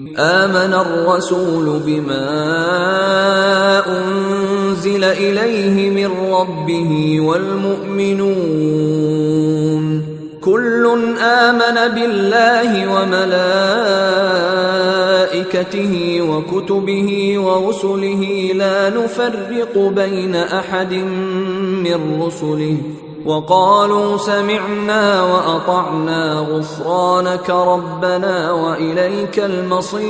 آمن الرسول بما أنزل إليه من ربه والمؤمنون كل آمن بالله وملائكته وكتبه ورسله لا نفرق بين أحد من رسله وقالوا سمعنا وأطعنا غفرانك ربنا وإليك المصير.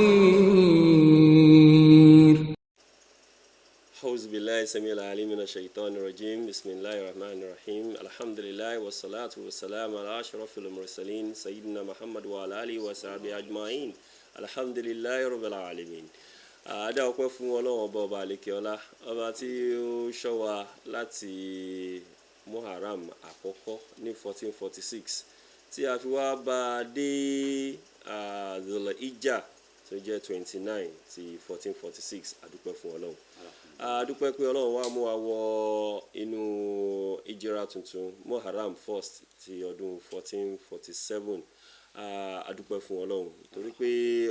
أعوذ بالله السميع العليم من الشيطان الرجيم. بسم الله الرحمن الرحيم. الحمد لله والصلاة والسلام على أشرف المرسلين سيدنا محمد وعلى آله وصحبه أجمعين. الحمد لله رب العالمين. A dá ọpẹ́ fún Ọlọ́run Ọba, ọba àlekè ọlá, ọba tí ó ṣọ́ wa láti Muharram àkọ́kọ́ ní 1446 tí a fi wá bá a dé Dhul-Hijjah tó jẹ́ 29 ti 1446. A dúpẹ́ fún Ọlọ́run, a dúpẹ́ pé Ọlọ́run wá mú wa wọ inú ìjìrà tuntun, Muharram 1st ti ọdún 1447. A dúpẹ́ fún Ọlọ́run torí pé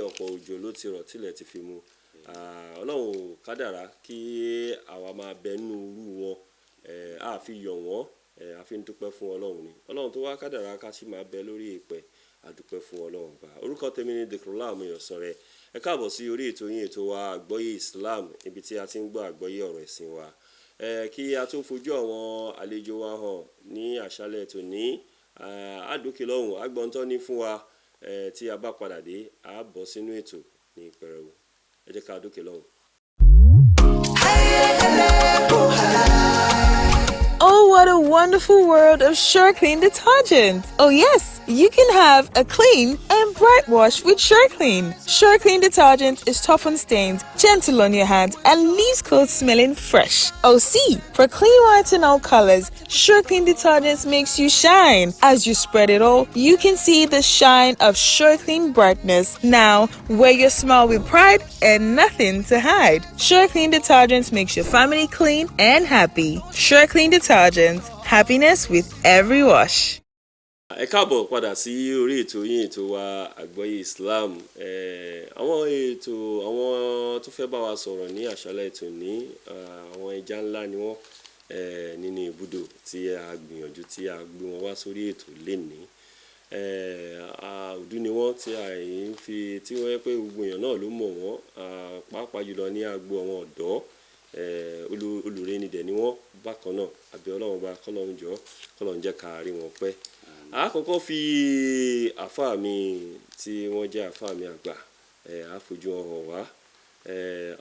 ọ̀pọ̀ òjò ló ti rọ̀ tílẹ̀ ti fi mu. Ọlọ́run ò kádàrá kí àwa máa bẹ nínú irú wọn, a fi yọ̀ wọ́n, a fi ń dúpẹ́ fún Ọlọ́run ni. Ọlọ́run tó wá kádàrá ká sì máa bẹ lórí ìpẹ́, a dúpẹ́ fún Ọlọ́run. Bá orúkọ tèmi ní Dhikrullah Àmúyọ̀sọ̀rẹ́. Ẹ káàbọ̀ sí orí ètò yín, ètò wa, Àgbọ́yé Islam, ibi tí a ti ń gbọ́ àgbọ́yé ọ̀rọ̀ ẹ̀sìn wa. Kí a tó fojú àwọn àlejò wa hàn ní àṣálẹ́ tòní, àdókè lọ́hùn agbọ́ntọ́ ní fún wa. Tí a bá padà dé, a bọ́ sínú ètò ní pẹrẹwu. Ẹ jẹ́ ká dókè lọ́hùn. Oh, what a wonderful world of Sure Clean detergent. Oh, yes, you can have a clean and bright wash with Sure Clean. Sure Clean detergent is tough on stains, gentle on your hands, and leaves clothes smelling fresh. Oh, see, for clean whites in all colors, Sure Clean detergent makes you shine. As you spread it all, you can see the shine of Sure Clean brightness. Now, wear your smile with pride and nothing to hide. Sure Clean detergent makes your family clean and happy. Sure Clean detergent, happiness with every wash. Ẹ káàbọ̀ padà sí orí ètò yín, ètò wa, Àgbọ́yé Islam. Àwọn ètò àwọn tó fẹ́ bá wa sọ̀rọ̀ ní àṣálẹ́ ètò ní, àwọn ẹja ńlá ni wọ́n nínú ibùdó tí a gbìyànjú tí a gbé wọn wá sórí ètò lénìí. Òdú ni wọ́n tí a ń fi tí wọ́n yẹ pé gbogbo èèyàn náà ló mọ̀ wọ́n, pàápàá jùlọ ní agbo àwọn ọ̀dọ́. Olùrẹ́nidẹ̀ ni wọ́n bákan náà. Àbí Ọlọ́run bá kọ́lọ́run jọ, kọ́lọ́run jẹ́ ká rí wọn pẹ́. A kọ́kọ́ fi àfáà mi tí wọ́n jẹ́ àfáà mi àgbà ẹ̀ á fojú wọn hàn wá.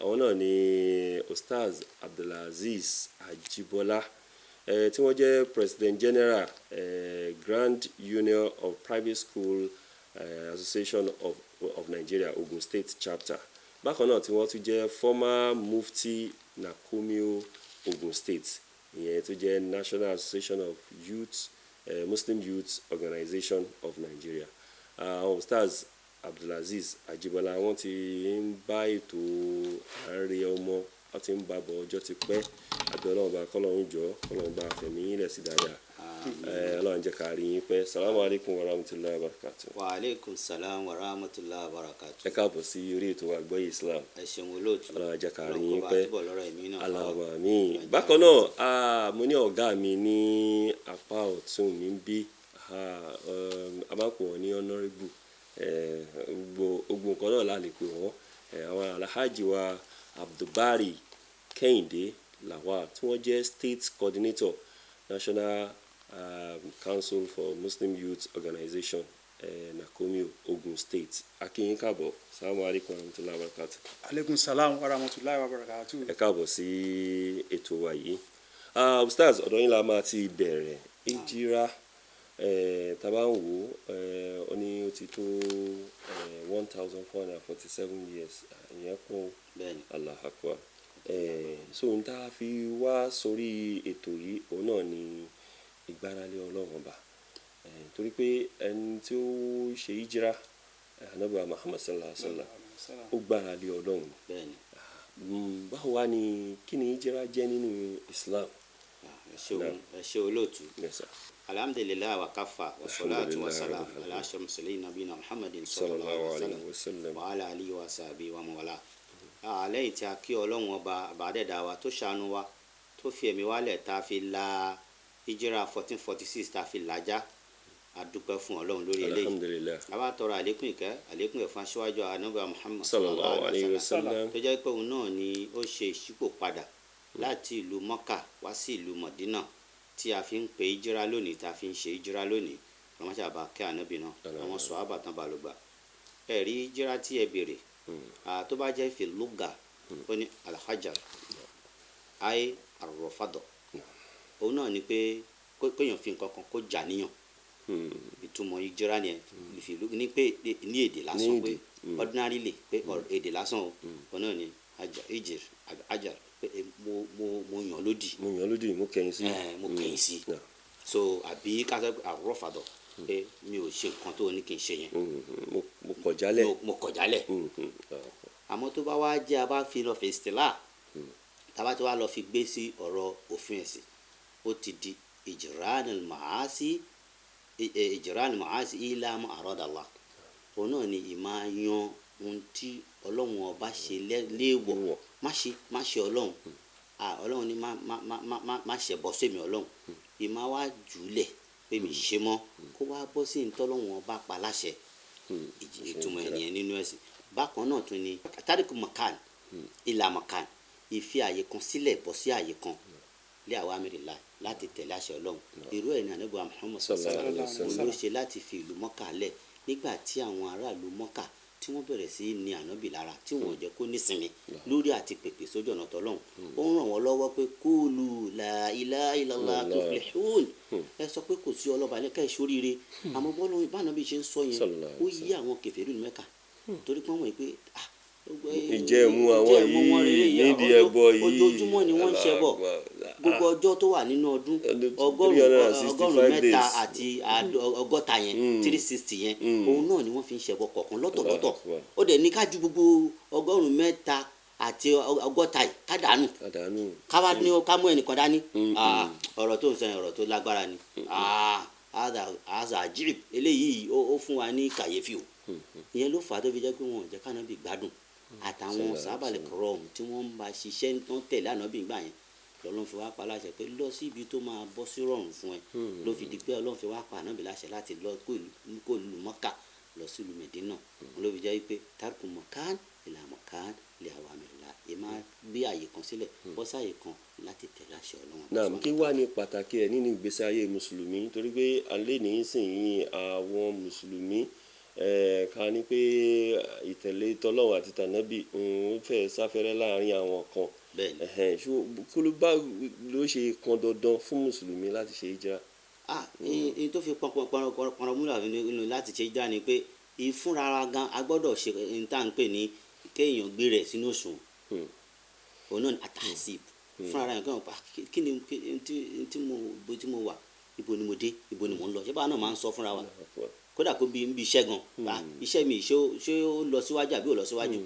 Àwọn náà ni Ustaz Abdulazeez Ajibola, tí wọ́n jẹ́ President General, Grand Union of Private School Association of Nigeria, Ogun State Chapter. Bákan náà tí wọ́n tún jẹ́ former Mufti NACOMYO Ogun State, ìyẹn tó jẹ́ National Association of Youth Muslim Youth Organization of Nigeria. Àwọn Ustaz Abdulazeez Ajibola, wọ́n ti ń bá ètò àárẹ̀ ọmọ, wọ́n ti ń bá bọ̀ ọjọ́ ti pẹ́. Àbí Ọlọ́run bá kọ́lọ́run jọ, kọ́lọ́run bá fẹ̀mí yín lẹ̀ sí dáadáa. Ọlọ́run jẹ́ ká rí yín pẹ́. Salamu alaykum wa rahmatulahi wa barakatu. Wa aleykum salam wa rahmatulahi wa barakatu. Ẹ káàbọ̀ sí orí ètò Àgbọ́yé Islam. Ẹ ṣeun, olóòtú. Ọlọ́run jẹ́ ká rí Ọlọ́run yín kó bá pẹ́. túbọ̀ lọ́rọ̀ ẹ̀mí náà. Allahumma àmín. Bákan náà, mo ní ọ̀gá mi ní apá ọ̀tún mi ń bí, a máa ń pè wọ́n ní honourable, gbogbo nǹkan náà la lè pè wọ́n. Àwọn Alhaji wa Abdulbari Kẹ́hìndé Lawal, tí wọ́n jẹ́ State Coordinator, National Council for Muslim Youth Organization, NACOMYO Ogun State. A kí yín káàbọ̀. Salamu alaykum wa rahmatulahi wa barakatuh. Aleykum salam wa rahmatulahi wa barakatuh. Ẹ káàbọ̀ sí ètò wa yìí. Ustaz, ọ̀dọ̀ yín la máa ti bẹ̀rẹ̀. Ìjìrá, tá a bá ń wò ó, ó ní ó ti tó 1447 years. Ìyẹn pọ̀ o. Bẹ́ẹ̀ni. Allah akbar. So n tá a fi wá sórí ètò yìí, òun náà ni ìgbáralé Ọlọ́run Ọba, torí pé ẹni tí ó ṣe ìjìrá, Ànábì wa Muhammad sallallahu alaihi wa sallam, ó gbáralé Ọlọ́run. Bẹ́ẹ̀ni. Báwo wá ni, kí ni ìjìrá jẹ́ nínú Islam? Ẹ ṣeun, ẹ ṣe olóòtú. Yes, sir. Alhamdulilayi wa kafa wa salatu wa salam Alhamdulillahi ala ashrafil mursalin nabiyina Muhammadin Sallallahu sallallahu alayhi alayhi wa sallam. wa ala alihi wa sahbihi wa mawala. Lẹ́yìn tí a kí Ọlọ́run ọba àbádẹ́dá wa tó ṣàánú wa tó fi ẹ̀mí wálẹ̀ tá a fi la ìjírà 1446 tá a fi làjá, a dúpẹ́ fún Ọlọ́run lórí eléyìí. Alhamdulillah. A bá tọrọ àlékún ìkẹ́, àlékún ẹ̀fọn aṣíwájú Ànábì Muhammad Sallallahu alayhi wa sallam. tó jẹ́ pé òun náà ni ó ṣe ìṣípò padà láti ìlú Mọ́kà wá sí ìlú Mọ̀dínà tí a fi ń pe ìjírà lónìí, tá a fi ń ṣe ìjírà lónìí. Ọlọ́mọṣẹ́ àbá kẹ́ ànábì náà, àwọn sọ̀hábà tán bá ló gbà. Ẹ̀rí ìjírà tí ẹ béèrè, tó bá jẹ́ fi lúgà, ó ní alhajar ayé arọ̀fadọ̀, òun náà ni pé kéèyàn fi nǹkan kan kó jà níyàn. Ìtumọ̀ ìjírà ni fi ní pé ní èdè lásán, Ní pé èdè, ordinarily pé èdè lásán o, òun náà ni ijir hajar pé mo yàn lódì. Mo yàn lódì, mo kẹ̀yìn sí. Mo kẹ̀yìn sí. Yeah. So àbí ká sọ pé àrọ́fàdọ̀ pé mi ò ṣe nǹkan tó ní kí n ṣe yẹn. Mo kọ̀ jálẹ̀. Mo kọ̀ jálẹ̀. Àmọ́ tó bá wá jẹ́ a bá fi lọ fèsìtìlá, tá a bá ti wá lọ fi gbé sí ọ̀rọ̀ òfin ẹ̀sìn, ó ti di ìjìránì màásí, ìjìránì màásí ìlàmú àrọ́dàlá. Òun náà ni ìmáa yan ohun tí Ọlọ́run ọba ṣe léèwọ̀. Léèwọ̀. Má ṣe, má ṣe Ọlọ́run. Ọlọ́run ní má ṣe bọ́ sẹ́mi Ọlọ́run. Ìmáa wá jùlẹ̀ pé mi ṣe mọ́, kó wá bọ́ sí ní tọ́lọ́run ọba pa láṣẹ. Ìtumọ̀ ẹ̀ nìyẹn nínú ẹ̀sìn. Bákan náà tún ni tariku makan ìlà makan, ìfi àyè kan sílẹ̀ bọ́ sí àyè kan lé àwa amírílà láti tẹ̀lé àṣẹ Ọlọ́run. Irú ẹ̀ ní Ànábì Muhammad Sallallahu sallallahu alaihi alaihi wasallam. wasallam ló ṣe láti fi ìlú Mọ́kà lẹ̀ nígbà tí àwọn aráàlú Mọ́kà tí wọ́n bẹ̀rẹ̀ sí ní Ànábì lára, tí wọ́n ò jẹ́ kó nísinmi lórí àti pèpè sójú ọ̀nà tọ́lọ́hun. Ó ń ràn wọ́n lọ́wọ́ pé kúlù la ilaha illallah tuflihun, ẹ sọ pé kò sí ọlọ́ba ní ká ẹ ṣoríire. Àmọ́ bọ́lá ìbánabi ṣe ń sọ yẹn, Sallallahu ó alaihi yí àwọn kèfèrí ní Mẹ́kà torí pé wọ́n mọ̀ pé Ìjẹ̀mú àwọn ìjẹ̀mú wọn yìí rèé, nídìí ẹbọ yìí. Ojoojúmọ́ ni wọ́n ń ṣẹbọ. Gbogbo ọjọ́ tó wà nínú ọdún 365 ọgọ́rùn-ún mẹ́ta days. àti 60 yẹn, 360 yẹn, òun náà ni wọ́n fi ń ṣẹbọ kọ̀ọ̀kan lọ́tọ̀lọ́tọ̀. Allahu Akbar. Ó dẹ̀ ní ká ju gbogbo 360 yìí ká dànù, Àdánù. ká wá ní ká mú ẹnìkan dání. Ọ̀rọ̀ tó ń sọ yẹn, ọ̀rọ̀ tó lágbára ni. Àdà àjíìb eléyìí ó fún wa ní kàyéfì o. Ìyẹn ló fà á tó fi jẹ́ pé wọn ò jẹ́ kánábì gbádùn àtàwọn sábàlẹ̀ kọ̀rọ̀ọ̀mù tí wọ́n ń bá ṣiṣẹ́ tó ń tẹ̀lé ànábì gbà yẹn. Lọ́lọ́run fi wá pa láṣẹ pé lọ sí ibi tó máa bọ́ sí rọrùn fún ẹ. Ló fi di pé Ọlọ́run fi wá pa ànábì láṣẹ láti lọ kó ìlú Mọ́kà lọ sí ìlú Mẹ̀dínà. Ló fi jẹ́ pé tarku mọ̀kán ìlà mọ̀kán lè àwọn àmì ìlà ẹ máa gbé àyè kan sílẹ̀ bọ́ sáyè kan láti tẹ̀lé àṣẹ Ọlọ́run. Naam, kí wá ní pàtàkì ẹ̀ nínú ìgbésí ayé mùsùlùmí? Torí pé alẹ́ ní sìn àwọn mùsùlùmí ká ní pé ìtẹ̀lé tọlọ́run àti tànábì ń fẹ́ sáfẹ́rẹ́ láàrin àwọn kan. Bẹ́ẹ̀ni. Ṣó kí ló bá ló ṣe kan dandan fún mùsùlùmí láti ṣe hijra? N tó fi pọnpọnpọnpọn múlò nínú láti ṣe hijra ni pé ìfúnra gan a gbọ́dọ̀ ṣe n tá à ń pè ní kéèyàn gbé rẹ̀ sínú òṣùwọ̀n. Òun náà ni àtàsíb fúnra rẹ̀ kàn pa kí ni tí mo ibo tí mo wà, ibo ni mo dé, ibo ni mo ń lọ. Ṣé báwa náà máa ń sọ fúnra wa, kódà kó bí nbí iṣẹ́ gan, iṣẹ́ mi ṣé ó lọ síwájú àbí ò lọ síwájú?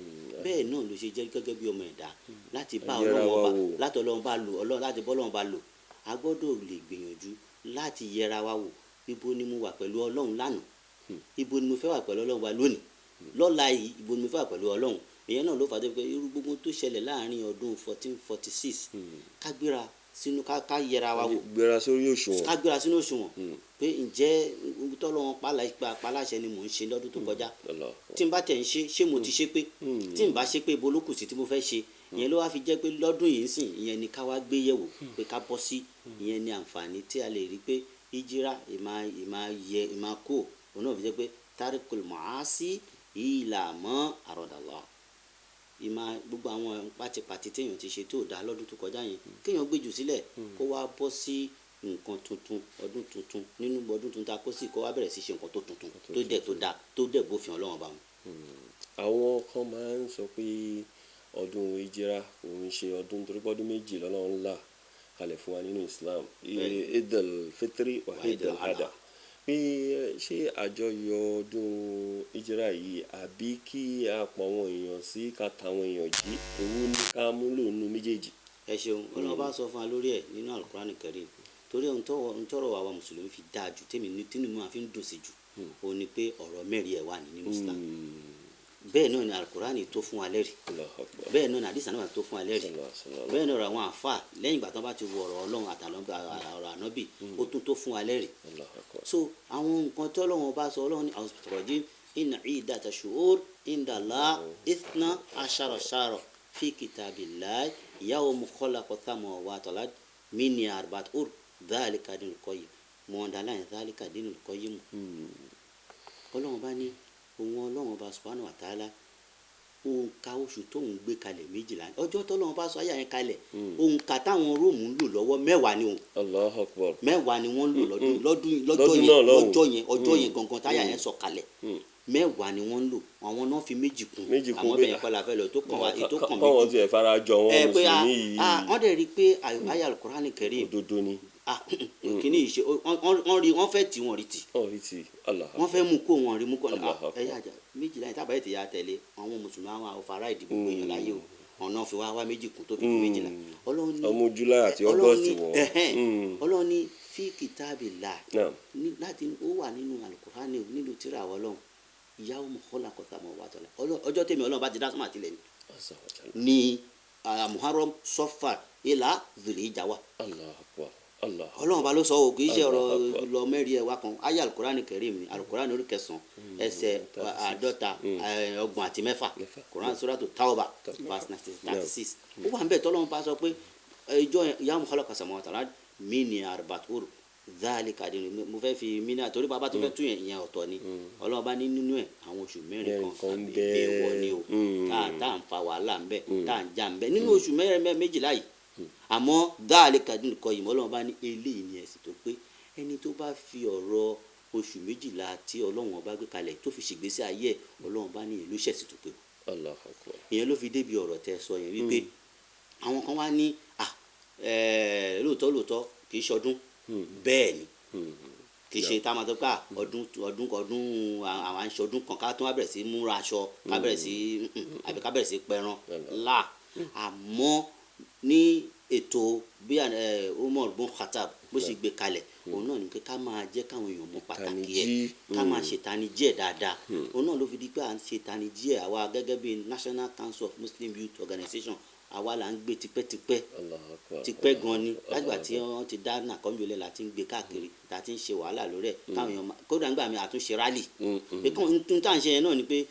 Bẹ́ẹ̀ náà ló ṣe jẹ́ gẹ́gẹ́ bí ọmọ ẹ̀dá láti bá Yẹra Ọlọ́run wa ọba wò. láti Ọlọ́run bá lò, Ọlọ́run láti bọ́ Ọlọ́run bá lò, a gbọ́dọ̀ lè gbìyànjú láti yẹra wa wò. Ibo ni mo wà pẹ̀lú Ọlọ́run lánàá? Ibo ni mo fẹ́ wà pẹ̀lú Ọlọ́run wa lónìí? Lọ́la yìí, ibo ni mo fẹ́ wà pẹ̀lú Ọlọ́run? Ìyẹn náà ló fà á tó pé irú gbogbo tó ṣẹlẹ̀ láàrin ọdún 1446, ká gbéra sínú ká yẹra wa wò. Gbéra sórí òṣùwọ̀n. Ká gbéra sínú òṣùwọ̀n pé ǹjẹ́ tọ́lọ́run paláṣẹ ni mò ń ṣe lọ́dún tó kọjá? Allah. Tí n bá tẹ̀ ń ṣe, ṣé mo ti ṣe pé? Tí n bá ṣe pé, ibo ló kù sí tí mo fẹ́ ṣe? Ìyẹn ló wá fi jẹ́ pé lọ́dún yìí sìn, ìyẹn ni ká wá gbé yẹ̀wò pé ká bọ́ sí. Ìyẹn ni àǹfààní tí a lè rí pé ìjírá ìmá yẹ ìmá kó. Òun náà fi jẹ́ pé tarikul maasi ìlà mọ́ àròdàlọ́, ìmá gbogbo àwọn pátipàti téèyàn ti ṣe tó dáa lọ́dún tó kọjá yẹn, kéèyàn gbé jù sílẹ̀ kó wá bọ́ sí nǹkan tuntun, ọdún tuntun. Nínú ọdún tuntun tá a kó sí, kó wá bẹ̀rẹ̀ sí ṣe nǹkan tó tuntun, tó dẹ̀ tó dáa, tó dẹ̀ bófin Ọlọ́run bá mu. Àwọn kan máa ń sọ pé ọdún ìjírá òun ṣe ọdún torí pé ọdún méjì lọ́lọ́run là kalẹ̀ fún wa nínú Islam, Eid al-Fitri wa Eid al-Adha, pé ṣé àjọyọ̀ ọdún ìjírá yìí àbí kí a pọ̀ àwọn èèyàn sí ká ta àwọn èèyàn jí, èwo ni ká múlò nínú méjèèjì? Ẹ ṣeun. Ọlọ́run bá sọ fún wa lórí ẹ̀ nínú Al-Qur'an Karim. Torí ohun tọ́rọ̀ àwa mùsùlùmí fi dáa jù, tèmi ní tínú mi máa fi ń dùn sí jù, òun ni pé ọ̀rọ̀ mẹ́rin ẹ̀ wà ní nínú Islam. Bẹ́ẹ̀ náà ni Alukurani tó fún wa lẹ́rìí, Allahu Akbar. bẹ́ẹ̀ náà ni àdìsá náà tó fún wa lẹ́rìí, Sallallahu alaihi wasallam. bẹ́ẹ̀ náà ọ̀rọ̀ àwọn àfà lẹ́yìn ìgbà tó bá ti wọ ọ̀rọ̀ Ọlọ́run àtàlọ́ ọ̀rọ̀ ànábì, ó tún tó fún wa lẹ́rìí. Allahu Akbar. So àwọn nǹkan tí Ọlọ́run bá sọ, Ọlọ́run ní àwòsàn inna iddata shuhur inda Allah ithna ashara shahra fi kitabillahi yawma khalaqa samawati wal ard minha arba'atun hurum dhalika dinul qayyim. Mo underline dhalika dinul qayyim. Ọlọ́run bá ní òun Ọlọ́run bá subhanahu wa ta'ala, òǹkà oṣù tóun gbé kalẹ̀ 12. Ọjọ́ tọ́lọ́run bá sọ ayé yẹn kalẹ̀, òǹkà táwọn Róòmù ń lò lọ́wọ́ 10 ni òun. Allahu Akbar. 10 ni wọ́n ń lò lọ́dún lọ́dún lọ́jọ́ Lọ́dún yẹn náà lọ́hùn. Lọ́jọ́ yẹn, ọjọ́ yẹn gangan táyà yẹn sọ kalẹ̀, 10 ni wọ́n ń lò. Àwọn náà fi 2 kún. 2 kún Àwọn pé bẹ̀yẹn kọ́ la fẹ́ lọ, tó kàn wá, ètò kàn kọ́wọn méjì tiẹ̀ fara jọ wọn ẹ pé mùsùlùmí yìí. Wọ́n dẹ̀ rí i pé àyà Al-Qur'ani Karim Òdodo ni. Kìíní yìí ṣe wọ́n rí, wọ́n fẹ́ tì, wọ́n rí tì. Ọ̀ rí ti Allah. Wọ́n fẹ́ mú kó wọn rí mú kó. Allah Akbar. Ẹ̀yà àjà 12 yẹn tábàyẹ̀ ti yà tẹ̀lé àwọn mùsùlùmí, àwọn afárá ìdìbò èèyàn láyé o, ọ̀nà fi wá 2 kún tó fi kún 12. Ọlọ́run ní Ọmọ July àti Ọlọ́run August ní wọ̀. Ẹ̀hẹ́n. Ọlọ́run ní fi kitabillah Naam. ní láti ó wà nínú Alukurani, nínú tírà Ọlọ́run, yawma khalaqa samawati wal ard, ọjọ́ tèmi Ọlọ́run bá ti dá sánmà tilẹ̀ ni Azza wa jalla. ní Muharram, Safar ilà Dhul-Hijjah wa. Allahu Akbar. Allah. Ọlọ́run bá ló sọ o, kì í ṣe ọ̀rọ̀ Allahu Akbar. lọ mẹ́rin ẹ̀ wá kan. Ayé Alukurani Karim ni, Alukurani orí 9 ẹsẹ̀ 50 34. Mẹ́fà. Quran Suratu Tawba verse 36, ó wà ń bẹ̀ tọ́lọ́run bá sọ pé ìjọ yawma khalaqa samawati wal ard minha arba'atun hurum dhalika dinu. Mo fẹ́ fi mina torí bàbá tó fẹ́ tún yẹn, ìyẹn ọ̀tọ̀ ni. Ọlọ́run bá ní nínú ẹ̀ àwọn oṣù 4 Mẹ́rin kan kan àbí bẹ́ẹ̀. èèwọ̀ ni o, tá à ń fa wàhálà ń bẹ, tá à ń jà ń bẹ nínú oṣù 4 12 yìí. Àmọ́ dhalika dinul qayyim, Ọlọ́run bá ní eléyìí ni ẹ̀sìn tó pé. Ẹni tó bá fi ọ̀rọ̀ oṣù 12 tí Ọlọ́run ọba gbé kalẹ̀ tó fi ṣègbésí ayé ẹ̀, Ọlọ́run bá ní ìlú ṣẹ̀sìn tó pé. Allahu Akbar. Ìyẹn ló fi débi ọ̀rọ̀ tẹ sọ yẹn wípé àwọn kan wá ní lóòótọ́ lóòótọ́ kì í ṣọdún. Bẹ́ẹ̀ ni, kì í ṣe tá a máa sọ pé ọdún ọdún ọdún, àwọn à ń ṣọdún kan ká tún wá bẹ̀rẹ̀ sí múra aṣọ, ká bẹ̀rẹ̀ sí àbí ká bẹ̀rẹ̀ sí pẹran là. Àmọ́ ní ètò bí Umar bin Khattab bó ṣe gbé kalẹ̀, òun náà ni pé ká máa jẹ́ káwọn èèyàn mọ̀ pàtàkì ẹ̀, Ìtanijí. ká máa ṣètanijí ẹ̀ dáadáa. Òun náà ló fi di pé à ń ṣètanijí ẹ̀. Àwa gẹ́gẹ́ bí National Council of Muslim Youth Organization, àwa là ń gbé tipẹ́tipẹ́. Allahu Akbar. Tipẹ́ gan ni, látìgbà tí wọ́n ti dá nàkọ́nbí olè la ti ń gbé káàkiri, tá a ti ń ṣe wàhálà lórí ẹ̀, káwọn èèyàn kódà nígbà mi àtúnṣe rally pé káwọn n tá à ń ṣe yẹn náà ni pé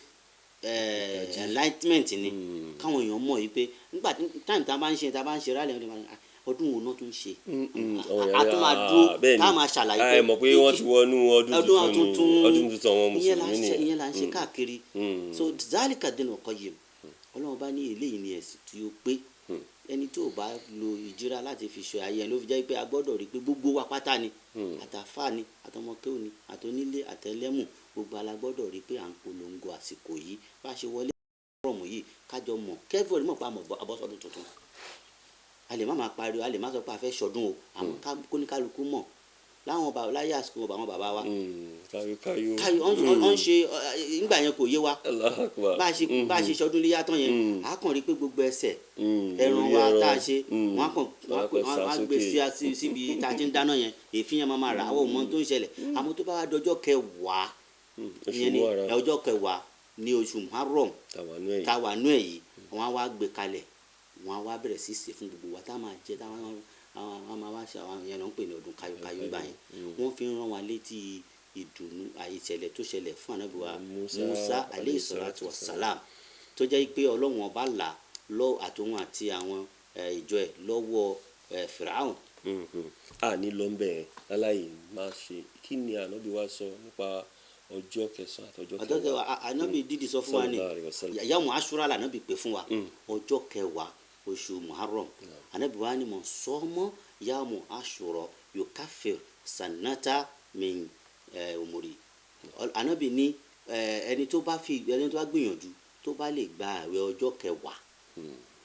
enlightenment ni, káwọn èèyàn mọ̀ yìí pé nígbà tí time tá a bá ń ṣe rally, wọ́n ti máa ní, "Ah, ọdún wo náà tún ṣe?" Àwọn A èèyàn tún ní, máa dúró bẹ́ẹ̀ ni. tá a máa ṣàlàyé Ẹ mọ̀ pé wọ́n ti wọnú ọdún ọdún tuntun ni, tuntun. Ọdún tuntun àwọn Ìyẹn là ń mùsùlùmí ṣe nìyẹn. ìyẹn là ń ṣe káàkiri. So zalika dinul qayyim, Ọlọ́run bá ní eléyìí ni ẹ̀sìn tí ó pé. Ẹni tí ò bá lo ìjìra láti fi ṣe ayé ẹ, ló fi jẹ́ pé a gbọ́dọ̀ rí i pé gbogbo wa pátá ni, àtàfà ni, àtọmọkéwò ni, àtonílé àtẹlẹ́mù, gbogbo ala gbọ́dọ̀ rí i pé à ń polongo àsìkò yìí. Bá a ṣe wọlé rọ̀mù yìí, kájọ mọ̀ kẹ́fíọ̀rì mọ̀ pé a mọ̀ abọ́sọdún tuntun. A lè má máa pariwo, a lè má sọ pé a fẹ́ ṣọdún o, àmọ́ kóníkálukú mọ̀ láwọn bàbá láyé àsìkò àwọn bàbá wa. Káyọ̀ káyọ̀. Káyọ̀ ọ̀n ṣe nígbà yẹn kò yé wa. Allahu Akbar. Bá a ṣe ṣọdún léyà tán yẹn, a kàn rí i pé gbogbo ẹsẹ̀ ẹran Orí wa ẹran. tá a ṣe, wọ́n á kàn Wọ́n á kàn wọ́n sá á gbé sókè. síbi tá a ti ń dáná yẹn, èéfín yẹn máa máa rà, àwọn ò mọ ohun tó ń ṣẹlẹ̀. Àmọ́ tó bá wá dọjọ́ 10, Oṣù ìyẹn ni Muharram. ọjọ́ 10 ní oṣù Muharram Tàwa nú ẹ̀ yìí. tá a wà nú ẹ̀ yìí, wọ́n á wá gbé kalẹ̀, wọ́n á wá bẹ̀rẹ̀ sí sè fún gbogbo wa tá a máa jẹ, tá a máa àwọn máa wá ṣe àwọn yẹn ló ń pè ní ọdún kayokayo. Gbà yẹn, wọ́n fi ń rán wa létí ìdùnnú ìṣẹ̀lẹ̀ tó ṣẹlẹ̀ fún ànábì wa Musa Musa aleyhi salatu wa salam, tó jẹ́ pé Ọlọ́run ọba là lọ àtòun àti àwọn ìjọ ẹ̀ lọ́wọ́ Fìràhùn. A ní lọ bẹ́ẹ̀ láláyè má ṣe. Kí ni ànábì wa sọ nípa ọjọ́ 9 àtọjọ́ Ọjọ́ 10, ànábì dídì sọ fún wa ní Sallallahu alaihi wasallam. yawmu Ashura la ànábì pè fún wa, ọjọ́ 10 oṣù Muharram. Ànábì wa ni mọ̀ sọ́mọ́ yawmu Ashura yukafir sanata min umuri. Ànábì ní ẹni tó bá gbìyànjú, tó bá lè gba àwẹ̀ ọjọ́ 10,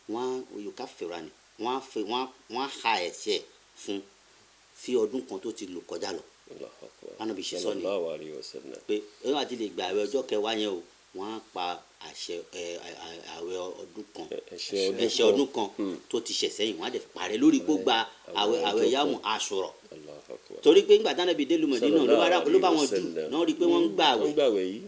wọ́n yukafira ni wọ́n á fi wọ́n á ha ẹ̀ṣẹ̀ fún sí ọdún kan tó ti lò kọjá lọ. Allahu Akbar. Ànábì ṣe sọ ni. Sallallahu alaihi wasallam. Pé ẹni àti lè gba àwẹ̀ ọjọ́ 10 yẹn o, wọ́n á pa àṣẹ àwẹ̀ ọdún kan, Ẹ̀ṣẹ̀ ọdún ẹ̀ṣẹ̀ kan. ọdún kan tó ti ṣẹ̀ sẹ́yìn, wọ́n á dẹ̀ parẹ́ lórí gbogbo àwẹ̀ àwẹ̀ ọjọ́ yàmù kan. Àṣùrọ̀. Allahu Torí pé ńgbà tánàbí dé Mọ̀dínà ló bá wọn dù náà rí i pé wọ́n ń gbà Wọ́n àwẹ̀. ń gbàwẹ̀ yìí.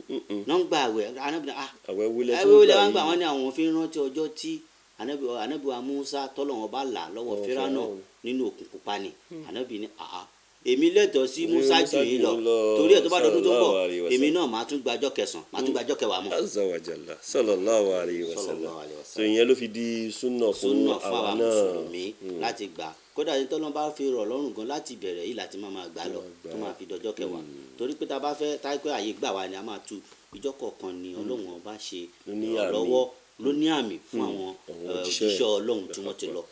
Náà ń gbà àwẹ̀. Ànábì náà, ah, Àwẹ̀ wúlẹ̀ tó ẹwé ń wọlé gbà wọn gbà. yìí. Wọn ní àwọn fi ń rántí ọjọ́ tí Ànábì wa Musa tọ́lọ́wọ́n bá là lọ́wọ́ Lọ́wọ́ Fíráúnà Fíráúnà. nínú òkun pupa ni. Ànábì ní, àá, èmi lẹ́tọ̀ọ́ sí Musa Musa jù yín lọ, jù yín lọ, torí ẹ̀ tó bá dọdún tó ń bọ̀, sallallahu alaihi wasallam. èmi náà máa tún gbàjọ́ kẹsàn-án, máa tún gbàjọ́ kẹwàá mọ́. Azza wa jalla, sallallahu alayhi wa sallam. Sallallahu alaihi wa So sallam. ìyẹn ló fi di súnà fún Súnà fún àwa àwa náà. mùsùlùmí láti gbà. Kódà ní tọ́lọ́n bá fi rọ̀ lọ́rùn gan láti bẹ̀rẹ̀ yìí láti máa gbà lọ Máa gbà. tó máa fi dọjọ́ kẹwàá, torí pé tá a bá fẹ́ táyé pé àyè gbà wá ni a máa tu ìjọ kọ̀ọ̀kan ni Ọlọ́run Ọba ṣe Ló ní àmì. ìrànlọ́wọ́, ló ní àmì fún àwọn àwọn òjíṣẹ́. òjíṣẹ́ Ọlọ́run tí wọ́n ti lọ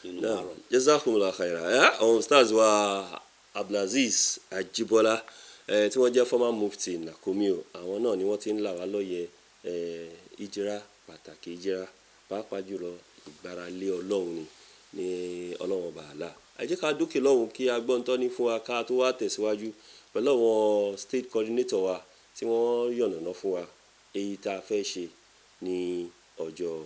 nínú Naam. àárọ̀. Jazakumullahu khaira. Àwọn stars wa, Abdulaziz Ajibola, tí wọ́n jẹ́ former mufti Nakomio, àwọn náà ni wọ́n ti ń là wá lóye ìjìrá, pàtàkì ìjìrá, pàápàá jùlọ ìgbáralé Ọlọ́run ni ní Ọlọ́run Ọba àlá. Ẹ jẹ́ ká dókè lọ́hùn kí a gbọ́n tọ́ ní fún wa ká tó wá tẹ̀síwájú pẹ̀lú àwọn state coordinator wa tí wọ́n yànnàná fún wa èyí tá a fẹ́ ṣe ní ọjọ́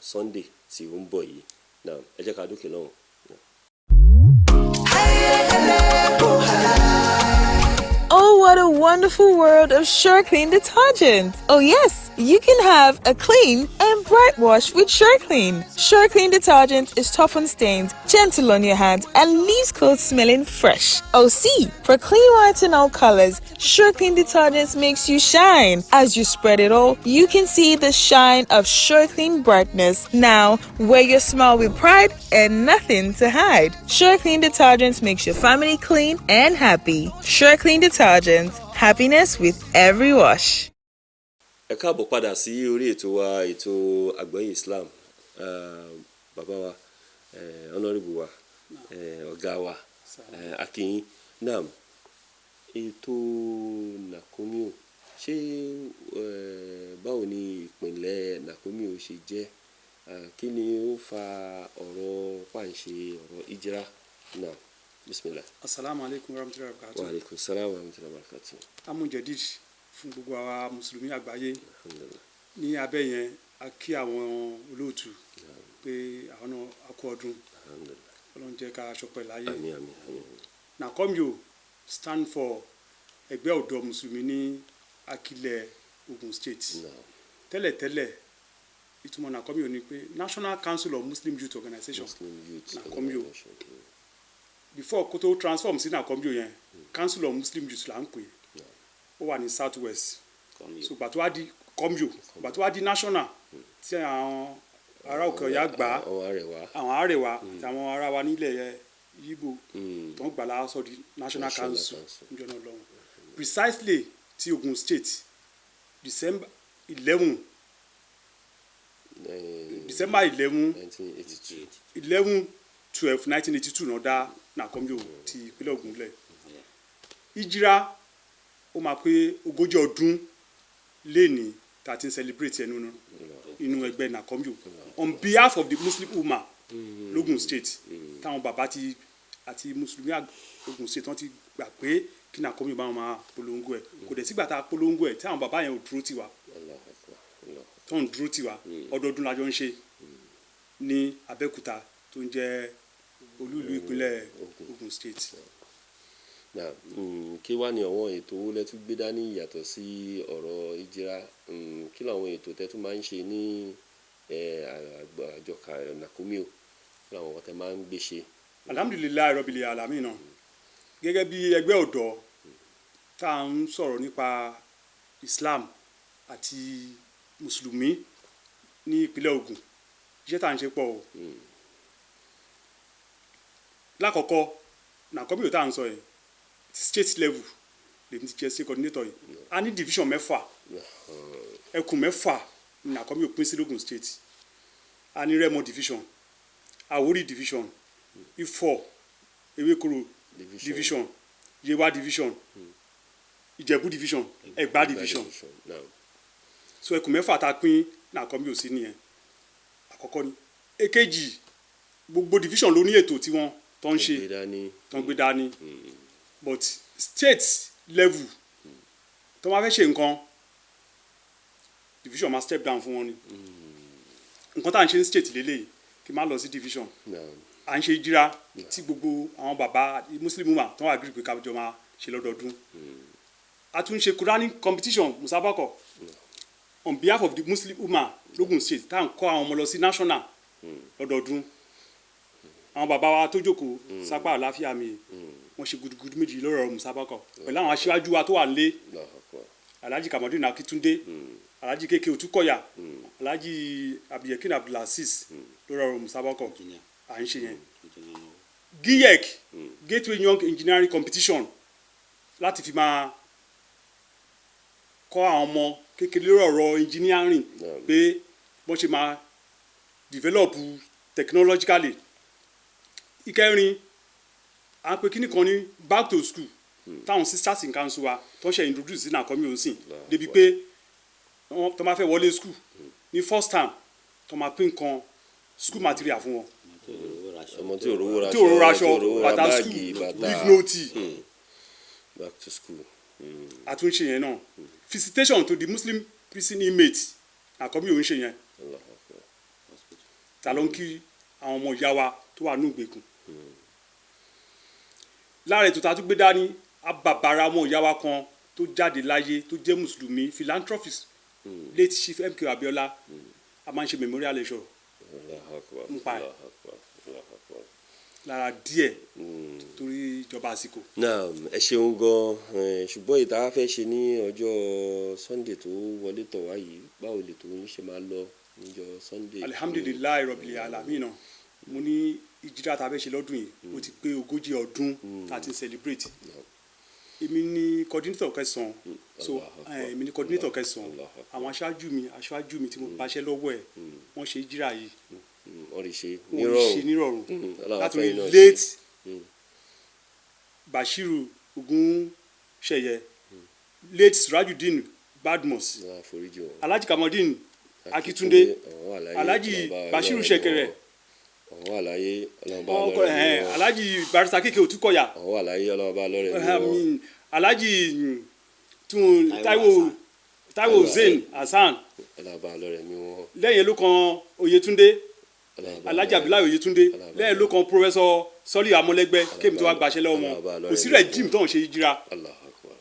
Sunday tí ó ń bọ̀ yìí náà. Ẹ jẹ́ ká dókè lọ́hùn. Oh, what a wonderful world of Sure Clean detergent. Oh, yes, you can have a clean and bright wash with Sure Clean. Sure Clean detergent is tough on stains, gentle on your hands, and leaves clothes smelling fresh. Oh, see, for clean whites in all colors, Sure Clean detergent makes you shine. As you spread it all, you can see the shine of Sure Clean brightness. Now, wear your smile with pride and nothing to hide. Sure Clean detergent makes your family clean and happy. Sure Clean detergent, happiness with every wash. Ẹ káàbọ̀ padà sí orí ètò wa, ètò Àgbọ́yé Islam. Bàbá wa, honourable wa, ọ̀gá wa, akínyìn náà. Ètò Nakomio, ṣé báwo ni ìpìlẹ̀ Nakomio ṣe jẹ́? Kí ni ó fa ọ̀rọ̀ pàǹṣẹ ọ̀rọ̀ ìjìrá náà? Bismillah. Asalaamu alaykum wa rahmatulahi wa barakatuh. Wa aleykum salaam wa rahmatulahi wa barakatuh. Amújẹdid fún gbogbo àwa mùsùlùmí àgbáyé. Alhamdulillah. Ní abẹ́ yẹn, a kí àwọn olóòtú pé àwọn náà a kú ọdún. Alhamdulillah. Ọlọ́run jẹ́ ká ṣọpẹ́ láyé. Àmín, àmín, àmín. Nakomio stand for Ẹgbẹ́ Ọ̀dọ́ Mùsùlùmí ní Akilẹ̀ Ogun State. Tẹ́lẹ̀tẹ́lẹ̀, ìtumọ̀ Nakomio ni pé National Council of Muslim Youth Organization. Muslim Youth Nakomio. Organization. Before kó tó transform sí Nakomio yẹn, Council of Muslim Youth là ń pè é. Ó wà ní South West. So gbà tó wá di Comio, gbà tó wá di national, tí àwọn ará òkè ọ̀yà gbà á, Àwọn arẹwà. Àwọn àrẹwà àti àwọn ará wa nílẹ̀ Yíbò tó ń gbà lásọ di National National Council Council. Níjọ́ náà lọ́hùn, precisely ti Ogun State, December 11, December 11, 1982. 11/12/1982 náà dá Nakomio ti ìpínlẹ̀ Ògùn lẹ̀. Ìjìrá ó máa pé 40 ọdún lẹ́ni tá a ti ń celebrate ẹ̀ nínú inú ẹgbẹ́ Nakomio on behalf of the Muslim Ummah l'Ogun State, táwọn bàbá ti àti mùsùlùmí Ogun State wọ́n ti gbà pé kí Nakomio bá wọn máa polongo ẹ̀. Kò dẹ̀ sígbà tá a polongo ẹ̀ tí àwọn bàbá yẹn ò dúró tì wá. Allahu Akbar. Allah. Tó ń dúró tì wá. Ọdọọdún la jọ ń ṣe ní Abẹ́òkúta tó ń jẹ́ olú ìlú ìpínlẹ̀ Ogun State. Náà, kí wá ní àwọn ètò owó lẹ́tún gbé dání yàtọ̀ sí ọ̀rọ̀ ìjìrá? Kí làwọn ètò tẹ́tún máa ń ṣe ní àjọ Nakomio? Kí làwọn ọ̀tẹ̀ máa ń gbé ṣe? Alhamdulillahi rabbil alamin náà, gẹ́gẹ́ bí ẹgbẹ́ ọ̀dọ́ tá à ń sọ̀rọ̀ nípa Islam àti mùsùlùmí ní ìpínlẹ̀ Ògùn, iṣẹ́ tá à ń ṣe pọ̀ o. Lákọ̀ọ́kọ́, Nakomio tá à ń sọ yìí, state level lèmi ti jẹ́ state coordinator yìí. A ní division mẹ́fà, ẹkùn mẹ́fà ní Nakomio pín sí l'Ógùn State. A ní Rẹ́mọ division, Àwórì division, Ifọ̀ Ewékòró Division. division, Yewa division, Ìjẹ̀bú division, Ẹ̀gbá division. Náà. So ẹkùn mẹ́fà tá a pín Nakomio sí nìyẹn, àkọ́kọ́ ni. Èkejì, gbogbo division ló ní ètò tí wọ́n tó ń ṣe gbé dání. tó ń gbé dání, but state level, tó máa fẹ́ ṣe nǹkan, division máa step down fún wọn ni. Nǹkan tá à ń ṣe ní state lélẹ́yìí, kí n má lọ sí division. Náà. À ń ṣe ìjìra tí gbogbo àwọn bàbá Muslim woman tó wà agree pé ká jọ máa ṣe lọ́dọọdún. A tún ṣe Quranic competition, musabako, on behalf of the Muslim woman l'Ogun State, tá à ń kọ́ àwọn ọmọ lọ sí national lọ́dọọdún. Àwọn bàbá wa tó jókòó sápá àláfíà mi, wọ́n ṣe gudugudu méjì lọ́rọ̀ musabako pẹ̀lú àwọn aṣíwájú wa tó wà nílé, Allahu Akbar. Alhaji Kamaldeen Akitunde, Alhaji Keke Otukoya, Alhaji Abdulyakin Abdulaziz, lórí ọ̀rọ̀ musabako Engineer. à ń ṣe yẹn. Engineer. GIEC, Gateway Young Engineering Competition, láti fi máa kọ́ àwọn ọmọ kékeré lórí ọ̀rọ̀ engineering, pé bọ́n ṣe máa develop technologically. Ìkẹrin, à ń pe kíní kan ní back to school, táwọn sisters in council wa tó ń ṣe introduce sí nàkọ́mí òun sìn, débi pé wọ́n tó máa fẹ́ wọlé school ní first term, tó máa pín nǹkan school material fún wọn. Ọmọ tí ò rówó raṣọ, tí ò rówó raṣọ, tí ò rówó ra bàtà báàgì, school, bàtà. Leave note. Back to school. Àtúnṣe yẹn náà, visitation to the Muslim prison inmates, àkọ́bí òun ṣe yẹn. Allahu Akbar. Ta ló ń kí àwọn ọmọ ìyá wa tó wà ní ìgbèkùn. Lára ètò tá a tún gbé dání, abàbàrà ọmọ ìyá wa kan tó jáde láyé, tó jẹ́ mùsùlùmí philanthropist, late Chief MK Abiola, a máa ń ṣe memorial lecture Allahu Akbar. ń pa ẹ̀. Allahu Akbar. Allahu Akbar. Lára díẹ̀ torí ìjọba àsìkò. Naam, ẹ ṣeun gan. Ṣùgbọ́n ìta fẹ́ ṣe ní ọjọ́ Sunday tó wọlé tọ̀ wá yìí, báwo lè tó ń ṣe máa lọ níjọ́ Sunday? Alihamdulilayi rọbìlì alamina. Mo ní ìjìrá tá a fẹ́ ṣe lọ́dún yìí, ó ti pé 40 ọdún tá a ti ń celebrate. Èmi ní coordinator kẹsàn-án, so Allahu Akbar. èmi ní coordinator kẹsàn-án. Allahu Akbar. Àwọn aṣáájú mi tí mo báṣẹ́ lọ́wọ́ ẹ̀, wọ́n ṣe ìjìrá yìí. Wọ́n lè ṣe Wọ́n lè ṣe nírọ̀rùn. nírọ̀rùn. Ọlọ́run Látòrí fẹ́yìn náà ṣe. late Bashiru Ogunṣeye, late Surajudeen Badmus, Ọlọ́run àforíjì wọn. Alhaji Kamaldeen Akitunde, àwọn wà láyé, Alhaji Ọlọ́run bá Bashiru lọ́rẹ̀ Ṣẹ̀kẹ̀rẹ̀. wọn. Àwọn wà láyé, Ọlọ́run bá ọkọ lọ́rẹ̀ ẹ̀ wọn. Alhaji Barrister Keke Otukoya. Àwọn wà láyé, Ọlọ́run bá lọ́rẹ̀ wọn. Alhaji tún Taiwo Taiwo Hassan. Taiwo Hussein Hassan. Ọlọ́run bá lọ́rẹ̀ mi wọn. Lẹ́yìn ló kan Oyetunde, Ọlọ́run bá Alhaji lọ́rẹ̀. Abdullahi Oyetunde. Ọlọ́run bá Lẹ́yìn ló kan Professor Sọlí Amọ̀lẹ́gbẹ́, kémi tó wá gbaṣẹ́ lọ́wọ́ Ọlọ́run bá wọn, lọ́rẹ̀ kò sí mi rẹ̀ jim tó ń ṣe ìjìra. Allahu Akbar.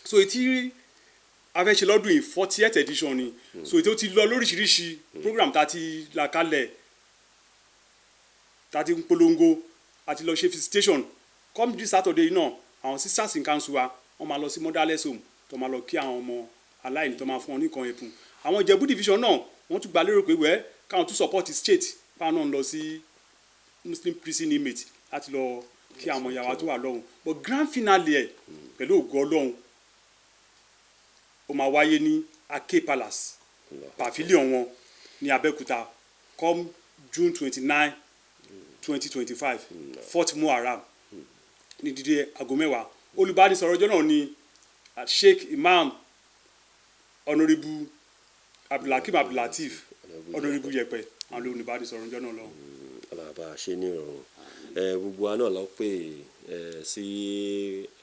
So etí a fẹ́ ṣe lọ́dún yìí, 40th edition ni. So ètò ti lọ lóríṣiríṣi program tá a ti là kalẹ̀, tá a ti ń polongo, a ti lọ ṣe visitation. Come this Saturday náà, àwọn sisters in council wa, wọ́n máa lọ sí motherless home, tó máa lọ kí àwọn ọmọ aláìní, tó máa fún wọn ní nǹkan ẹ̀bùn. Àwọn Ìjẹ̀bú division náà, wọ́n tún gba lérò pé wẹ́ káwọn tún support state báwọn náà ń lọ sí Muslim prison inmate láti lọ kí àwọn ìyàwó tó wà lọ́hùn. But grand finale ẹ̀, pẹ̀lú ògo Ọlọ́run, ó máa wáyé ní Ake Palace pavilion wọn ní Abẹ́òkúta, come June 29, 2025, 4th Muharram, ní dídé aago 10. Olùbánisọ̀rọ̀ ọjọ́ náà ni Sheikh Imam Honourable Abdulhakeem Abdulateef, Honourable Yẹpẹ, àwọn olùbánisọ̀rọ̀ ọjọ́ náà lọ. Ọlọ́run bá a ṣe ní ìrọ̀rùn. Gbogbo wa náà lọ pè sí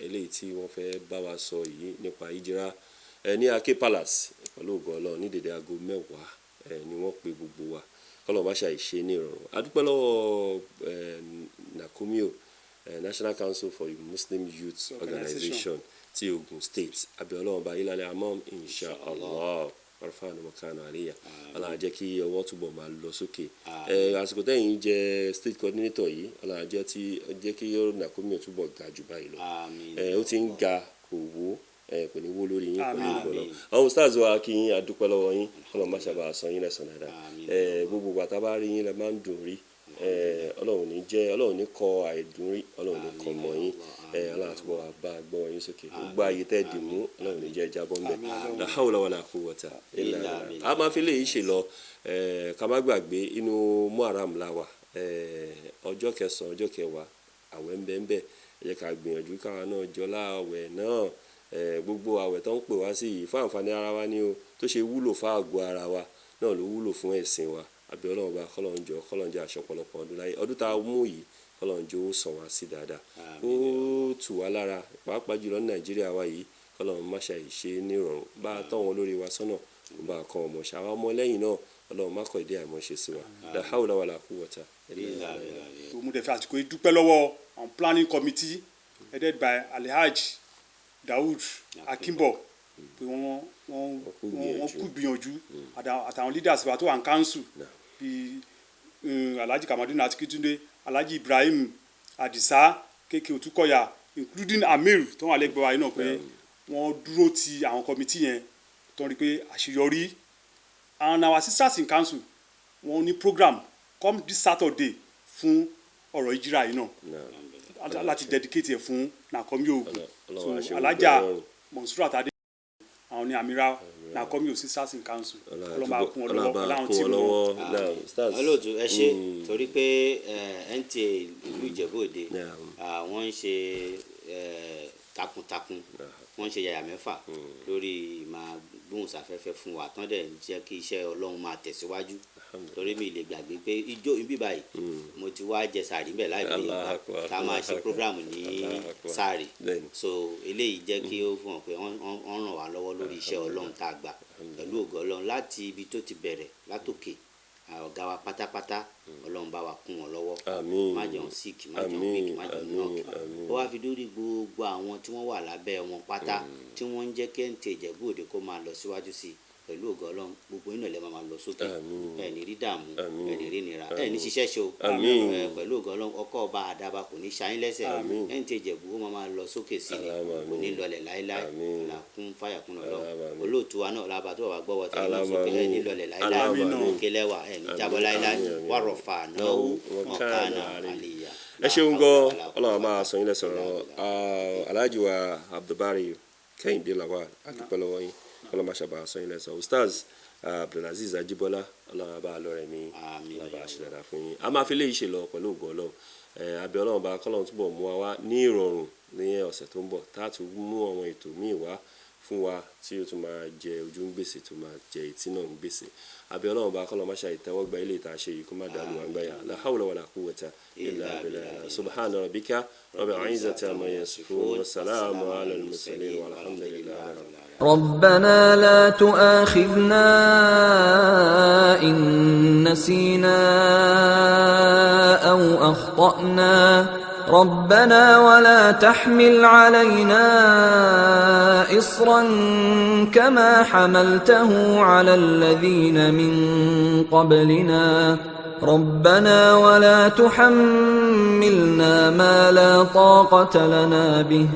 eléyìí tí wọ́n fẹ́ bá wa sọ yìí nípa ìjìrá ní Ake Palace, pẹ̀lú ògo Ọlọ́run, ní dédé aago 10 ni wọ́n pe gbogbo wa. Kọ́lọ́run má ṣàì ṣe ní ìrọ̀rùn. A dúpẹ́ lọ́wọ́ NACOMYO, National Council for the Muslim Youth Organization ti Ogun State. Abẹ́ Ọlọ́run bá ilẹ̀ amọ́, insha Allah, arfan wakana aliya. Ọlọ́run jẹ́ kí ọwọ́ túbọ̀ máa lọ sókè. Àsìkò tẹ́yìn jẹ́ state coordinator yìí, Ọlọ́run jẹ́ tí jẹ́ kí NACOMYO túbọ̀ ga jù báyìí lọ. Ó ti ń ga, kò wó, kò ní wó lórí yín pẹ̀lú ìgbọ̀nà. Àwọn stars wa, kí yín, adúpẹ́ lọ́wọ́ yín. Ọlọ́run má ṣàbà san yín lẹ́san dáadáa. Gbogbo ìgbà tá a bá rí yín lẹ máa ń dùn rí. Ọlọ́run ní jẹ́, Ọlọ́run ní kọ àìdùn rí, Ọlọ́run ní kọ mọ́ yín. Ọlọ́run àtúbọ̀ wá bá gbọ́ yín sókè. Gbogbo ààyè tẹ́ dì mú, Ọlọ́run ní jẹ́ jábọ́ ńbẹ̀. La hawla wala quwwata illa billah. A máa fi léyìí ṣe lọ. Ká má gbàgbé, inú Muharram la wà, ọjọ́ kẹsàn-án, ọjọ́ kẹwàá, àwẹ̀ ń bẹ ń bẹ. Ẹ jẹ́ ká gbìyànjú káwa náà jọlá àwẹ̀ náà. Gbogbo àwẹ̀ tó ń pè wá sí yìí, fún àǹfààní ara wa ni o. Tó ṣe wúlò fún àgọ́ ara wa náà ló wúlò fún ẹ̀sìn wa. Àbí Ọlọ́run bá kọ́lọ́n jọ, kọ́lọ́n jẹ́ aṣọ ọ̀pọ̀lọpọ̀ ọdún láyé. Ọdún tá a mú yìí, kọ́lọ́n jọ ó sàn wá sí dáadáa, ó tù wá lára, pàápàá jùlọ ní Nàìjíríà wa yìí. Kọ́lọ́n má ṣe ṣe ní ìrọ̀rùn, bá a tọ́ wọn lórí wa sọ́nà, kó bá a kọ́ ọmọ ṣàwọn ọmọ lẹ́yìn náà. Ọlọ́run má kọ̀ ìdí àìmọ̀ ṣe sí wa. La hawla wala quwwata illa billah. So mo dẹ̀ fi àsìkò yìí dúpẹ́ lọ́wọ́ àwọn planning committee headed by Alhaji Daoud Akínbọ̀ pé wọ́n wọ́n kú wọ́n gbìyànjú. kú gbìyànjú, àtàwọn leaders wa tó wà ní council Naam. bíi Alhaji Kamadun Akitunde, Alhaji Ibrahim Adisa Keke Otukoya, including Amir tó wà lẹ́gbẹ̀ẹ́ wa yìí náà, pé wọ́n dúró ti àwọn committee yẹn tó ń rí pé àṣeyọrí. And our sisters in council, wọ́n ní program come this Saturday fún ọ̀rọ̀ ìjìrà yìí náà Naam. láti dedicate ẹ̀ fún Nàkọ́mí Ògùn. Ọlọ́run á ṣe So gbogbo Alhaja ẹ̀ rọrùn. Monsurat Adé, àwọn ní Amira Nàkọ́mí sisters in council. Ọlọ́run bá kún wọn lọ́wọ́ Ọlọ́run bá ọlọ́run kún tí wọn wọn lọ́wọ́. Naam, stars. Olóòtú, ẹ ṣe, torí pé NTA ìlú Ìjẹ̀bú Òde, wọ́n ń ṣe takuntakun, wọ́n ń ṣe yàyà mẹ́fà lórí máa gbóhùnsáfẹ́fẹ́ fún wa, tán dẹ̀ ń jẹ́ kí iṣẹ́ Ọlọ́run máa tẹ̀síwájú, torí mi lè gbàgbé pé ijó ibi báyìí mo ti wá jẹ sàárì bẹ́ẹ̀ láì mọ̀ Allahu ìgbà Akbar, tá a máa ṣe Allahu Akbar, program ní Allahu Akbar. sàárì. Bẹ́ẹ̀ni. So eléyìí jẹ́ kí ó fún ọ pé wọ́n ràn wá lọ́wọ́ lórí iṣẹ́ Ọlọ́run tá a gbà pẹ̀lú ògo Ọlọ́run láti ibi tó ti bẹ̀rẹ̀ látòkè, ọ̀gá wa pátápátá, Ọlọ́run bá wa kún wọn lọ́wọ́. Àmín. Má jẹun sick, má jẹun Àmín, weak, má jẹun àmín, knock. Àmín. Ó wá fi dórí gbogbo àwọn tí wọ́n wà lábẹ́ wọn pátá tí wọ́n ń jẹ́ kí NTA Ìjẹ̀bú Òde kó máa lọ síwájú sí i. Pẹ̀lú ògo Ọlọ́run, gbogbo yín náà lè máa lọ sókè. Àmín. Ẹ̀ ní rí dààmú, Àmín. ẹ̀ ní rí nira, ẹ̀ ní ṣiṣẹ́ ṣe o. Àmín. Ẹ̀, pẹ̀lú ògo Ọlọ́run, ọkọ̀ ọba àdàbà kò ní ṣayín lẹ́sẹ̀. Àmín. NTA Ìjẹ̀bú ó máa lọ sókè sí ni, Àmín. kò ní lọlẹ̀ láéláé. Àmín. Là kún fáyà kún Ọlọ́run. Àmín. Olóòtú wa náà lába tó bàbá gbọ́wọ́ tẹ̀lé náà Àmín. sókè, ẹ̀ ní lọlẹ̀ láéláé. Àmín. Òkè lẹ́wà, ẹ̀ ní jábọ́ láéláé. Àmín, àmín. Wàrọ̀ fà náà mọ̀kánà àlìyà. Ẹ ṣeun gan, Ọlọ́run máa sọ yín lẹ́sọ̀rọ̀. Alhaji wa Abdulbari Kẹ́hìndé Lawal, adúpẹ́ lọ́wọ́ yín, Ọlọ́run máa ṣàbà sọ yín lẹ́sọ̀rọ̀. Ustaz Abdulaziz Ajibola, Ọlọ́run bá lọ́rẹ̀ mi, Àmín. Ọlọ́run bá ṣe dáadáa fún yín. A máa fi léyìí ṣe lọ pẹ̀lú ògo Ọlọ́run. Abẹ́ Ọlọ́run bá kọ́lọ́run túbọ̀ mú wa wá ní ìrọ̀rùn ní ọ̀sẹ̀ tó ń bọ̀, tá a tún mú àwọn ètò míì wá fún wa tí ó tún máa jẹ ojú ń gbèsè, tó máa jẹ etí náà ń gbèsè. Abẹ́ Ọlọ́run bá kọ́lọ́run má ṣe àìtẹ́wọ́gbà ilé ìta ṣe yìí, kó má dàlú wa ń gbáyà. La hawla wala quwwata illa billah. Subhana rabbika rabbil izzati amma yasifun wa salamun ala al-mursalin walhamdulillahi rabbil alamin. ربنا لا تؤاخذنا إن نسينا أو أخطأنا. ربنا ولا تحمل علينا إصرا كما حملته على الذين من قبلنا. ربنا ولا تحملنا ما لا طاقة لنا به،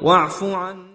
واعف عنا.